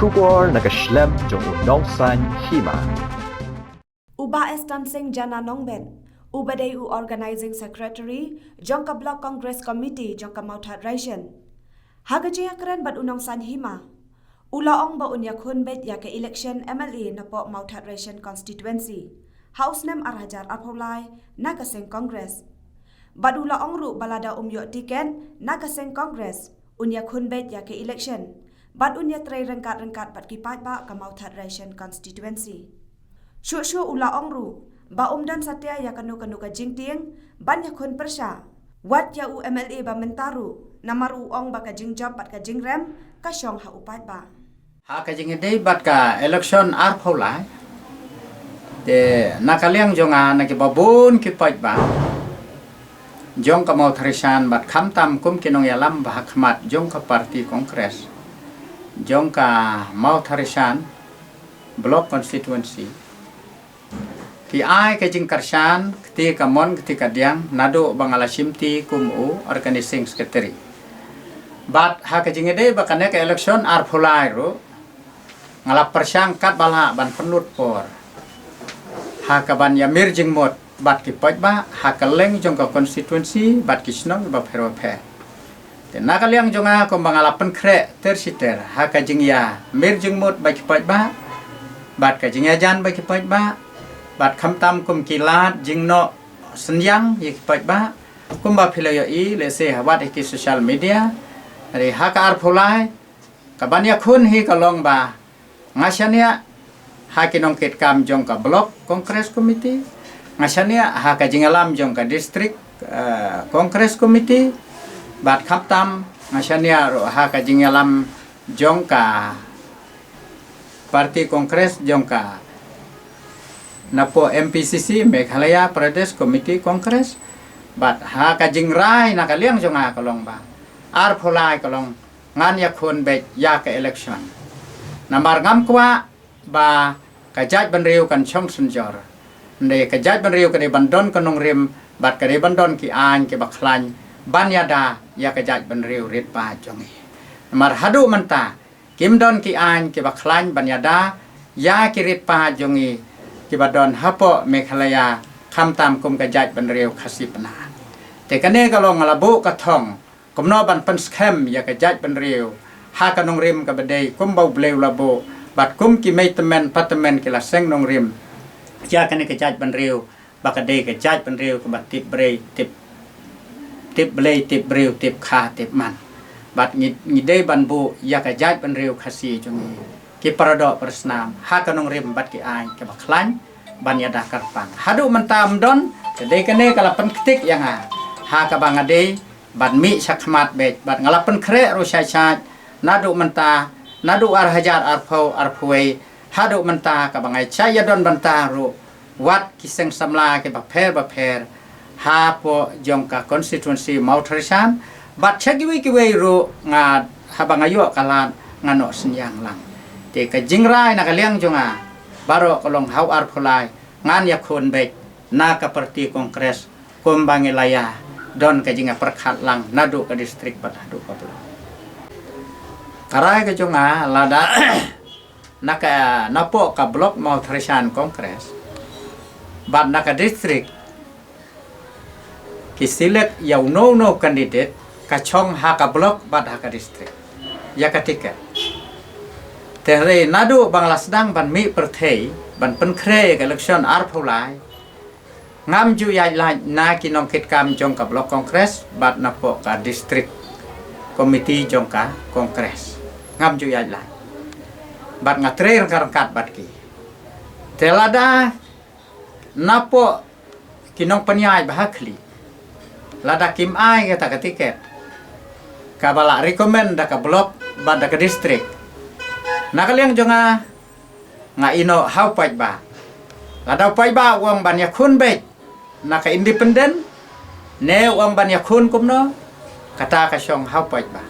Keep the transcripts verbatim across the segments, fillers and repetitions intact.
Khubor na ka shlem jong u Nongsaiñ Hima. U Bah Estan Singh Jana Nongbet, uba dei u Organizing Secretary jong ka Block Congress Committee jong ka Mawthadraishan, ha ka jingïakren bad u Nongsaiñ Hima, u la ong ba un ïakhun beit ïa ka election M L A napoh Mawthadraishan Constituency ha u snem ar hajar arphew lai na ka seng Congress. Bad u la ong ruh ba lada um ïoh tiket na ka seng Congress, un ïakhun beit ïa ka election bad un ïatrei ryngkat ryngkat bad ki paidbah ka Mawthadraishan Constituency. Shuh shuh u la ong ruh ba um don satia ïa kano kano ka jingtieng ban ïakhun pyrshah wat ïa u M L A ba mynta ruh, namar u ong ba ka jingjop bad ka jingrem ka shong ha u paidbah. Ha ka jingïadei bad ka election arphew lai, te na ka liang jong nga, na kiba bun ki paidbah jong ka Mawthadraishan bad khamtam kum ki nongïalam ba ha khmat jong ka party Congress jong ka Mawthadraishan Block Constituency, ki ai ka jingkyrshan kti kamon kti kadiang naduh ba nga la shimti kum u Organizing Secretary. Bad ha ka jingïadei bad kane ka election arphew lai ruh, nga la pyrshang katba lah ban pynlut por ha ka ban ïamir jingmut bad ki paidbah ha kylleng jong ka constituency bad ki shnong bapher bapher. Te na ka liang jong nga, kumba nga la pynkhreh ter shi ter ha ka jingïamir jingmut bad ki paidbah bad ka jingïajan bad ki paidbah, bad khamtam kum ki lad jingnoh synñiang ïa ki paidbah, kumba phi la ïohi lehse ha wat ha ki social media. Hynrei ha ka arphew lai, ka ban ïakhun hi ka long ba nga shaniah ha ki nongkitkam jong ka Block Congress Committee, nga shaniah ha ka jingïalam jong ka District, eh, Congress Committee, bad khamtam nga shaniah ruh ha ka jingïalam jong ka party Congress jong ka napoh M P C C, Meghalaya Pradesh Committee Congress. Bad ha ka jingrai na ka liang jong nga ka long ba arphew lai ka long ngan ïakhun beit ïa ka election. Namar ngam kwah ba ka jaitbynriew kan shong synjor. Hynrei ka jaitbynriew ka dei ban don ka nongrim bad ka dei ban don ki aiñ kiba khlaiñ ban ïada ïa ka jaitbynriew rit paid jong ngi. Namar haduh mynta kim don ki aiñ kiba khlaiñ ban ïada ïa ki rit paid jong ngi kiba don hapoh Meghalaya, khamtam kum ka jaitbynriew Khasi Pnar. Te kane ka long nga la buh ka thong kumno ban pynskhem ïa ka jaitbynriew ha ka nongrim kaba dei kumba U Blei u la buh, bad kum ki mei tymmen pa tymmen ki la seng nongrim ïa kane ka jaitbynriew, ba ka dei ka jaitbynriew kaba tip brei, tip, tip Blei, tip briew, tip kha, tip man. Bad ngi, ngi dei ban buh ïa ka jaitbynriew Khasi jong ngi, ki paradoh parasnam ha ka nongrim bad ki aiñ kiba khlaiñ ban ïada kyrpang. Haduh mynta ym don, te dei kane ka la pynktik ïa nga ha kaba nga dei ban mih shakhmat beit, bad nga la pynkhreh ruh shai shai naduh mynta, naduh ar hajar arphew, arphew wei, haduh mynta kaba nga ïa shah ïa don bynta ruh wat ki seng samla kiba pher bapher hapoh jong ka constituency Mawthadraishan, bad sha kiwei kiwei ruh nga, haba nga ïoh ka lad nga noh synñiang lang. Te ka jingrai na ka liang jong nga baroh ka long ha u arphew lai ngan ïakhun beit na ka party Congress, kumba ngi la ïa don ka jingïapyrkhat lang naduh ka district bad haduh ka block. Ka rai ka jong nga lada na ka, napoh ka Block Mawthadraishan Congress bad na ka district ki select ïa uno uno candidate ka shong ha ka block bad ha ka district ïa ka ticket. Te hynrei naduh ba nga la sdang ban mih pyrthei ban pynkhreh ïa ka election arphew lai, ngam ju ïaid lait na ki nongkitkam jong ka Block Congress bad napoh ka District Committee jong ka Congress. Ngam ju ïaid lait. Bad nga trei ryngkat ryngkat bad ki. Te lada napoh ki nongpynïaid ba ha khlieh, lada kim ai kata ka ticket kaba la recommend da ka block bad da ka district, na ka liang jong nga, nga ïehnoh ha u paidbah. Lada u paidbah u ong ban ïakhun beit na ka independent, ne u ong ban ïakhun kumno, kata ka shong ha u paidbah.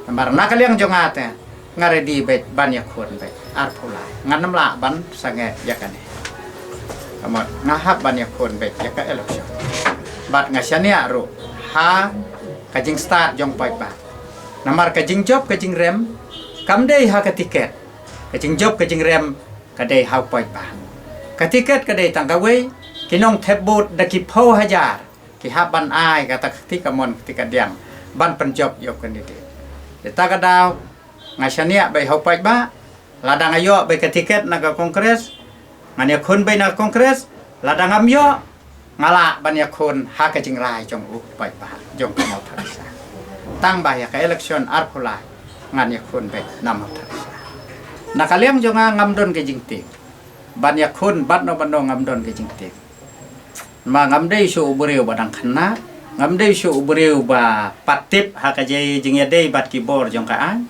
Namar na ka liang jong nga te, nga ready beit ban ïakhun beit arphew lai. Ngan ym lah ban sangeh ïa kane. Ka mut nga hap ban ïakhun beit ïa ka election. Bad nga shaniah ruh ha ka jingstad jong u paidbah. Namar ka jingjop ka jingrem kam dei ha ka ticket. Ka jingjop ka jingrem ka dei ha u paidbah. Ka tiket ka dei tang kawei, ki nongthep vote da ki phew hajar ki hap ban ai kata ka kti kamon kti kadiang ban pynjop ïa u candidate. Te ta ka daw nga shaniah beit ha u paidbah, lada nga ïoh beit ka tiket na ka Congress, ngan ïakhun beit na ka Congress, lada ngam ïoh, nga lah ban ïakhun ha ka jingrai jong u paidbah jong ka Mawthadraishan. Tang ba ïa ka election arphew lai ngan ïakhun beit na Mawthadraishan. Na ka liang jong nga ngam don ka jingtieng ban ïakhun bad no bad no, ngam don ka jingtieng. Ma ngam dei shuh u briew ba dang khynnah, ngam dei shuh u briew ba pat tip ha ka jingïadei bad ki bor jong ka aiñ.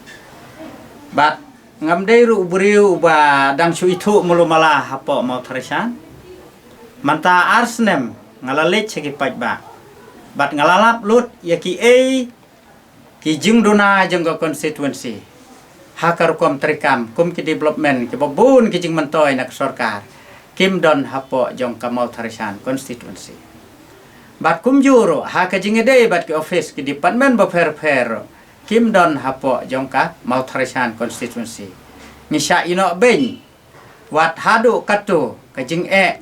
Bad ngam dei ruh u briew ba dang shu ithuh malu mala hapoh Mawthadraishan. Mynta ar snem nga la leit sha ki paidbah bad nga la lap lut ïa kiei ki jingduna jong ka constituency ha ka rukom treikam kum ki development kiba bun ki jingmyntoi na ka sorkar kim don hapoh jong ka Mawthadraishan constituency. Bad kumjuh ruh ha ka jingïadei bad ki office ki department bapher bapher ruh kim don hapoh jong ka Mawthadraishan constituency. Ngi shah ïehnoh beiñ wat haduh katto ka jingeh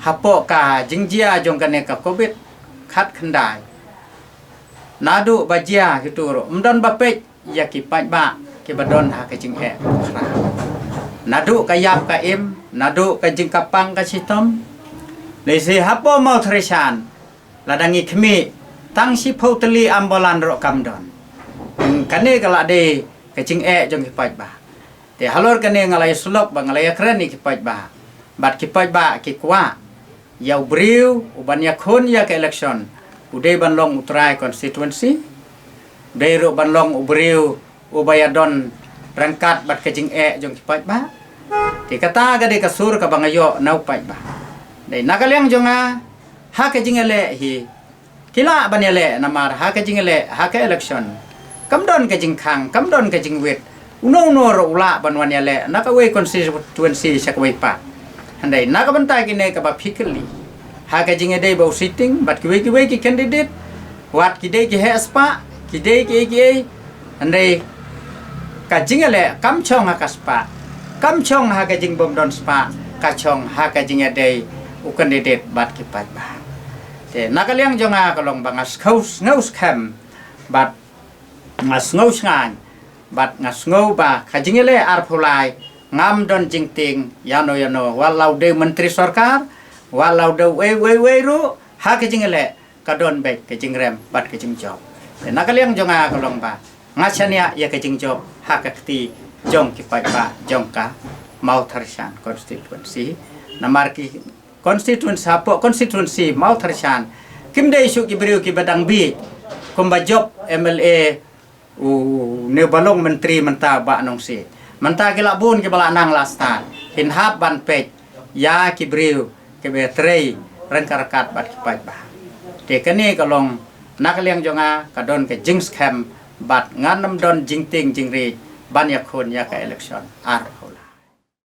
hapoh ka jingjia jong kane ka covid khatkhyndai. Naduh ba jia kito ruh ym don ba peit ïa ki paidbah kiba don ha ka jingeh khraw. Naduh ka ïap ka im, naduh ka jingkapang ka shitom. Lehse hapoh Mawthadraishan lada ngi khmih, tang shiphew tylli ambulance ruh kam don. Kane ka la dei ka jingeh jong ki paidbah. Te halor kane nga la ïasyllok ba nga la ïakren ïa ki paidbah bad ki paidbah ki kwah ïa u briew uban ïakhun ïa ka election u dei ban long u trai constituency, u dei ruh ban long u briew uba ïadon ryngkat bad ka jingeh jong ki paidbah. Te kata ka dei ka sur kaba nga ïoh na u paidbah. Dei na ka liang jong nga, ha ka jingïaleh hi ki lah ban ïaleh namar ha ka jingïaleh ha ka election kam don ka jingkhang, kam don ka jingwit. Uno uno ruh u lah ban wan ïaleh na kawei constituency sha kawei pat. Hynrei na ka bynta kine kaba phi kylli ha ka jingïadei ba u sitting bad kiwei kiwei ki candidate, wat ki dei ki heh spah, ki dei kiei kiei, hynrei ka jingïaleh kam shong ha ka spah, kam shong ha ka jingbymdon spah, ka shong ha ka jingïadei u candidate bad ki paidbah. Te na ka liang jong nga ka long ba nga sngew, sngew skhem bad nga sngew shngaiñ bad nga sngew ba ka jingïaleh arphew lai ngam don jingtieng ïano ïano, wat la u dei u myntri sorkar, wat la u dei uei uei uei ruh, ha ka jingïaleh ka don beit ka jingrem bad ka jingjop. Te na ka liang jong nga ka long ba nga shaniah ïa ka jingjop ha ka kti jong ki paidbah jong ka Mawthadraishan constituency. Namar ki constituency, hapoh constituency Mawthadraishan kim dei shuh ki briew kiba dang bieit kumba jop MLA u ne ba long myntri mynta Bah Nongsiej. Mynta ki la bun kiba la nang la stad, kin hap ban peit ïa ki briew kiba trei ryngkat ryngkat bad ki paidbah. Te kane ka long na ka liang jong nga ka don ka jingskhem bad ngan ym don jingtieng jingriej ban ïakhun ïa ka election arphew lai.